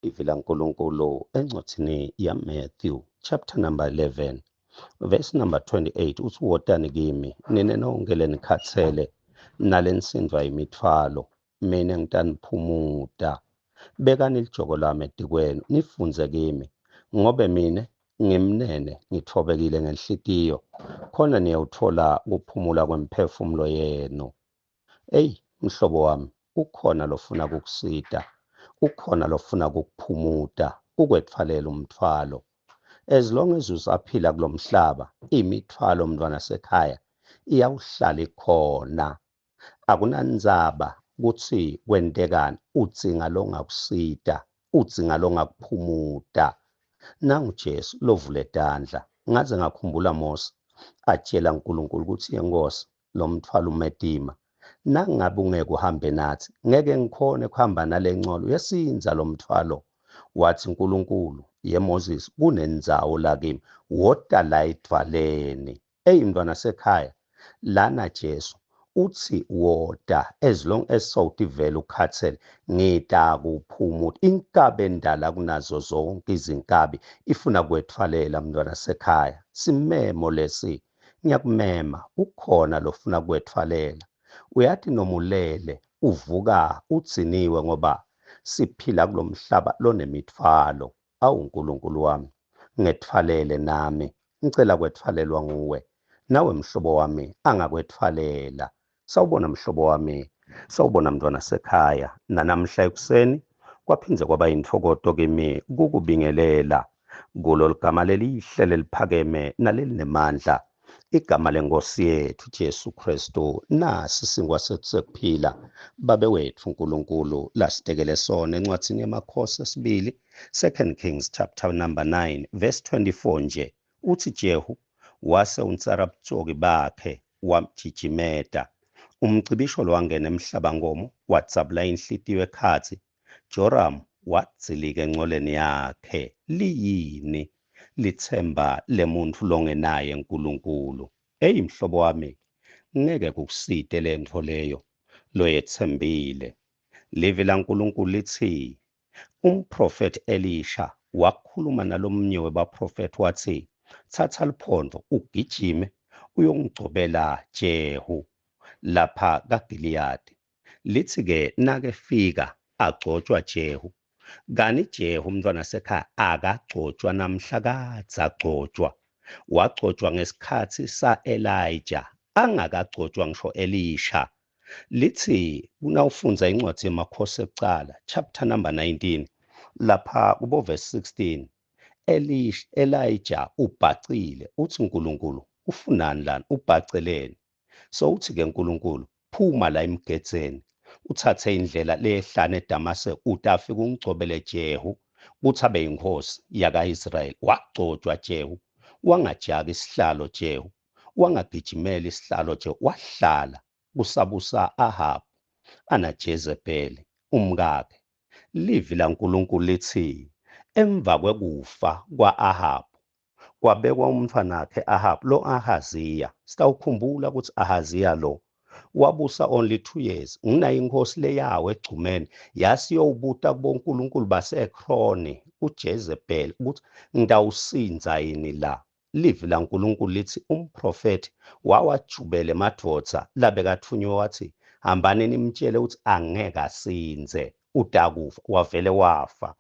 Livi laNkulunkulu encwadzini yaMatthew chapter number 11 verse number 28 uthi wotani kimi nine nonke lenikhathele nalenisindvwa imitfwalo mina ngitaniphumuta bekani lijoko lami etikwenu nifundze kimi ngobe mina ngimnene ngitfobekile ngenhlitiyo khona niyawutfola kuphumula kwemphefumulo yenu. Eyi mhlobo wami ukhona lofuna kukusita, ukhona lofuna kukuphumuta, kukwetfwalela umthwalo. As long as usaphila kulomhlaba, imithwalo mntwana sekhaya iyawuhlala ikhona. Akunandzaba kutsi kwentekani, udzinga longakusita, udzinga longakuphumuta. Nangu Jesu lovule tandla. Ngaze ngakhumbula Mose atjela uNkulunkulu kutsi yenkosi lo mthwalo umetima. Nangabe ungeke uhambe nathi, ngeke ngikhone kuhamba nale ncolo uyesindza lo mthwalo. Wathi uNkulunkulu, ye Moses, kunendzawo la kimi, wota la edvwaleni. Eyi mntwana sekhaya, lana Jesu uthi wota as long as sowutivela ukhathele ngitakuphumuta. Inkabi endala kunazo zonke izinkabi ifuna kwethwalela mntwana sekhaya. Simemo lesi Ngiyakumema, ukhona lofuna kukwetfwalela. Uyati noma ulele, uvuka udziniwe ngoba siphila kulomhlaba lonemitfwalo. Awu Nkulunkulu wami, ngetfwalele nami. Ngicela kwetfwalelwa nguwe. Nawe mhlobo wami angakwetfwalela. Sawubona mhlobo wami, sawubona mntwana sekhaya. Nanamhla ekuseni kwaphindze kwaba yintfokoto kimi kukubingelela kulo ligama lelihle leliphakeme nalelinemandla igama lenkosi yethu Jesu Kristu. Nasi sinkwa sethu sekuphila babe wethu uNkulunkulu lasitekele sona encwadzini yemakhosi esibili, Second Kings chapter number 9 verse 24 nje uthi Jehu wase untsara butsoki bakhe wamjijimeta. Umcibisholo wangena emhlabankomo wadzabula inhlitiyo ekhatsi. Joram wadzilika encoleni yakhe. Liyini litsemba lemuntfu longenaye Nkulunkulu? Eyi mhlobo wami, ngeke kukusite lentfo leyo loyetsembile. Livi laNkulunkulu litsi Umprofethi Elisha wakhuluma nalomunye webaprofethi watsi, Tsatsa luphondvo ugijime uyongigcobela Jehu lapha kaGiliyadi. Litsi-ke nakefika agcotshwa Jehu, kani Jehu umntfwana sekhaya akagcotshwa namhla kadze agcotshwa. Wagcotshwa ngesikhatsi sa-Elijah, angakagcotshwa ngisho Elisha. Litsi kunawufundza incwadi yemakhosi ekucala chapter number 19 lapha kubo verse 16 Elish Elijah ubhacile uthi uNkulunkulu ufunani lana ubhaceleni so uthi ke uNkulunkulu phuma la emgedzeni uthathe indlela leyehlane eDamaseko utafika ungigcobele Jehu kuthi abe yinkosi yakaIsrayeli. Wagcotshwa Jehu, wangajaka isihlalo Jehu, wangagijimela isihlalo nje wahlala kusabusa Ahab ana Jezebeli umkakhe. Livi laNkulunkulu lithi emva kwekufa kwa-Ahab kwabekwa umntfwanakhe Ahab lo Ahaziya. Sitawukhumbula ukuthi Ahaziya lo wabusa only 2 years. Nginayo inkosi leyawo egcumeni yasiyowubuta kubonkulunkulu baseEkroni kuJezebel ukuthi ngitawusindza yini la. Livi laNkulunkulu litsi umprofethi wawajubela emadvodza labekatfunywe watsi, hambani nimtjele ukuthi angeke asindze, utakufa. Wavele wafa.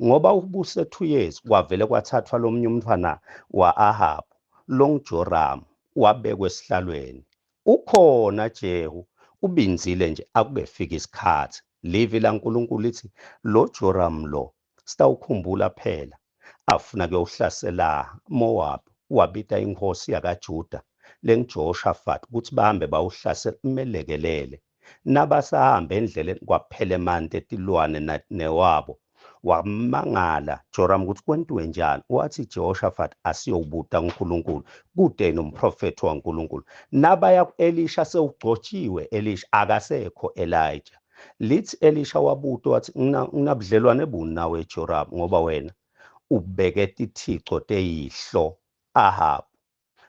Ngoba ubuse 2 years kwavele kwathathwa lomnye umntfwana wa-Ahab longuJoram wabekwa esihlalweni. Ukhona Jehu ubindzile nje akukefiki isikhathi. Livi laNkulunkulu lithi lo Joram lo sitawukhumbula phela afuna kuyowuhlasela Moab wabita inkosi yakaJuda lenguJehoshaphat ukuthi bahambe bawuhlasela imelekelele. Nabasahambe endleleni kwaphela emanti etilwane newabo. Wamangala Joram ukuthi kwentiwe njani. Wathi Jehoshaphat asiyowubuta uNkulunkulu kude nomprofethi waNkulunkulu. Nabaya ku-Elisha sewugcotshiwe Elisha akasekho Elijah. Lithi Elisha wabuta wathi nginabudlelwane buni nawe Joram ngoba wena ubeke tithico teyihlo Ahab.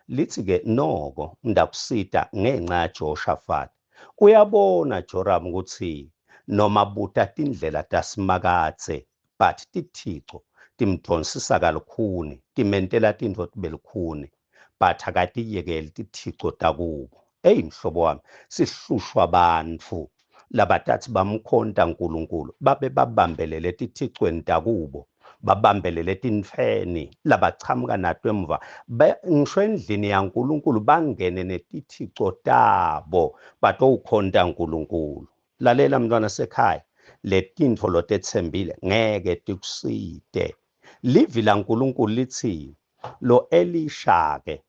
Lithi-ke noko ndakusita ngenxa yaJehoshafati. Uyabona Joram ukuthi noma buta tindlela taSimakadze. But tithico timdvonsisa kalukhuni, timentela tintfo tibe lukhuni, but akatiyekeli tithico takubo. Eyi mhlobo wami, sihlushwa bantfu labatatsi bamkhonta Nkulunkulu babe babambelele tithicweni takubo, babambelele tintfweni labachamuka nato emuva, ngisho endlini yaNkulunkulu bangene netithico tabo batowukhonta Nkulunkulu. Lalela mntwana sekhaya, letintfo lotetsembile ngeke tikusite. Livi laNkulunkulu litsi lo Elisha ke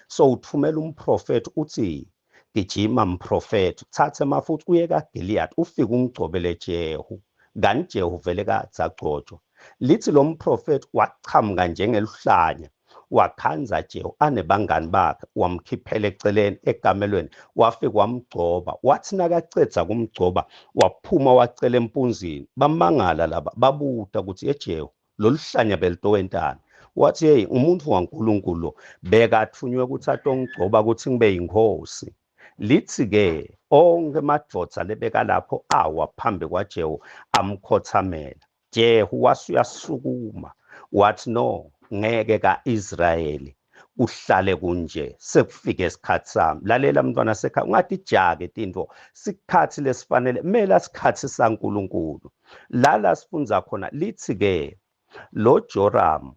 sowutfumela umprofethi utsi gijima mprofethi, thatha emafutha uye kaGiliyadi ufike ungigcobele Jehu. Kanti Jehu vele kadze agcotshwa. Lithi lo mprofethi wachamuka njengeluhlanya, wakhandza Jehu anebangani bakhe, wamkhiphela eceleni ekamelweni, wafika wamgcoba. Wathi nakacedza kumgcoba waphuma wacela empunzini. Bamangala laba, babuta ukuthi eJehu loluhlanya belitowentani. Wathi hey, umuntu waNkulunkulu lo bekathunywe ukuthi atongigcoba ukuthi ngibe yinkosi. Lithi ke onke emadvodza lebeka lapho awa phambi kwaJehu amkhothamela. Jehu wasuyasukuma wathi no, ngeke kaIsrayeli kuhlale kunje, sekufike isikhathi sami. Lalela mntwana sekhaya, ungatijaki tintfo, sikhathi lesifanele mela sikhathi saNkulunkulu. Lala sifundza khona lithi ke lo Joram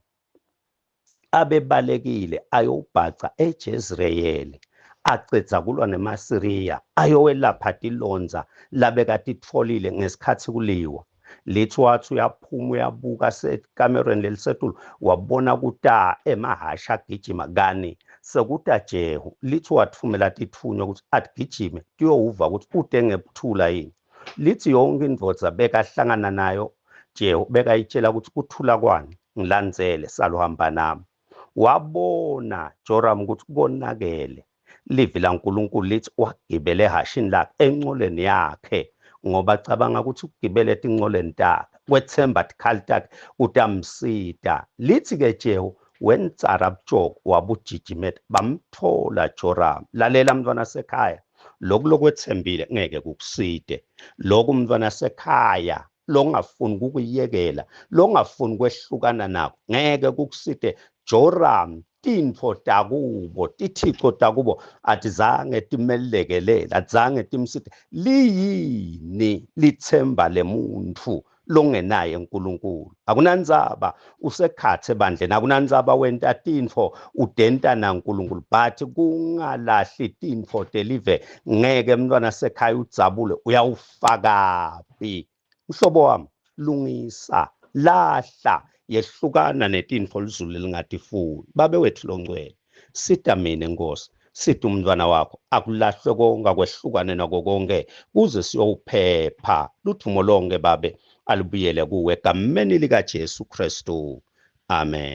abebalekile ayobhaca eJezreyeli, acedza kulwa nemaSiriya ayowelapha tilondza labekatitfolile ngesikhathi kuliwa. Lithi wathi uyaphuma uyabuka sekamerweni lelisetulu, wabona kuta emahhashi agijima kani sekuta Jehu. Lithi wathumela tithunywa ukuthi atigijime tiyowuva ukuthi ude ngebuthula yini. Lithi yonke indvodza bekahlangana nayo Jehu bekayitshela ukuthi kuthula kwani, ngilandzele saluhamba nami. Wabona Joram ukuthi konakele. Livi laNkulunkulu lithi wagibela ehhashini lakhe encoleni yakhe, ngoba cabanga ukuthi ukugibela etincoleni takhe kwethemba tikhali takhe utamsita. Lithi ke Jehu wentsara butshoko wabujijimeta bamthola Joram. Lalela mntwana sekhaya, lokhu lokwethembile ngeke kukuside. Lokhu mntwana sekhaya longafuni kukuyekela, longafuni kwehlukana nako ngeke kukuside. Joram tintfo takubo, tithico takubo atizange timelekelele, atizange timsite. Liyini lithemba lemuntfu longenaye uNkulunkulu? Akunandzaba usekhathe ebandleni, akunandzaba wenta tintfo udenta naNkulunkulu, but kungalahli tintfo telive ngeke mntwana sekhaya udzabule. Uyawufakapi mhlobo wami? Lungisa, lahla, yehlukana netintfo lizulu lingatifuni. Babe wethu longcwele, sita mine Nkosi, sita umntwana wakho, akulahlwe konke, akwehlukane nako konke kuze siyowuphepha. Ludvumo lonke Babe alubuyele kuwe egameni likaJesu Kristu, amen.